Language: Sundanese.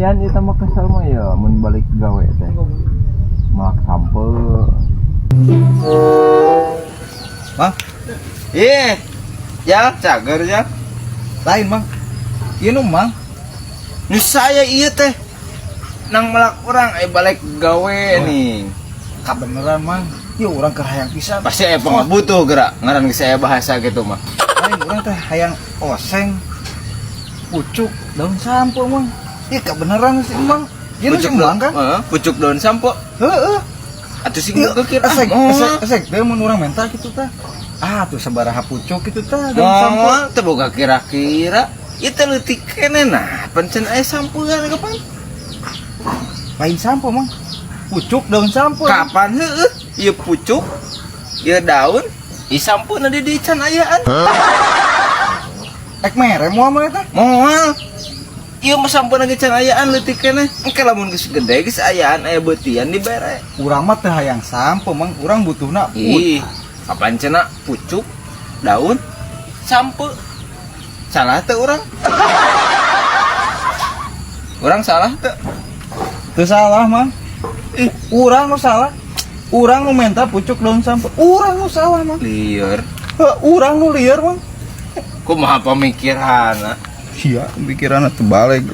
Lumayan ieu mah, kesel mah ya mun balik gawe teh. Melak sampeu. Mang, Ih. Ya, cager ya. Lain, Mang. Ieu nu Mang. Nu saya ieu teh. Nang melak urang balik gawe nih. Kabeneran, Mang. Ieu urang keur hayang pisan. Pasti aya pangabutuh gerak. Ngaran geus aya bahasa gitu mah. Lain, urang teh hayang oseng pucuk daun sampeu, Mang. Ieu kabeneran sih, Mang. Ieu nu si Mang kan? Heeh, pucuk daun sampeu. Heeh. Atuh sing Ieu kekir esek ah. Esek esek teh mun urang menta kitu tah. Ah, tuh sabaraha pucuk kitu tah daun sampeu? Moal teu boga kira-kira. Ieu teh leutik keneh, nah, pancen aya sampean kapan? Lain sampeu, Mang. Pucuk daun sampeu. Kapan heueuh? Ieu pucuk, ieu daun, ieu sampeuna di dieu can ayaan. Ek mere moal mah eta? Moal. Ieu mah sampeuna ge can ayaan, leutik keneh. Engke lamun geus gede, geus ayaan, aya beutian, dibere. Urang mah teu hayang sampeu, Mang. Urang butuhna Ih, kapan cenah pucuk daun sampeu? Salah teu urang? Urang salah teu? Teu salah, Mang. Ih, urang nu salah. Urang nu menta pucuk daun sampeu. Urang nu salah, Mang. Lieur. Heuh, urang nu lieur, Mang. Kumaha pamikiranna? Sia, pikiranna terbalik.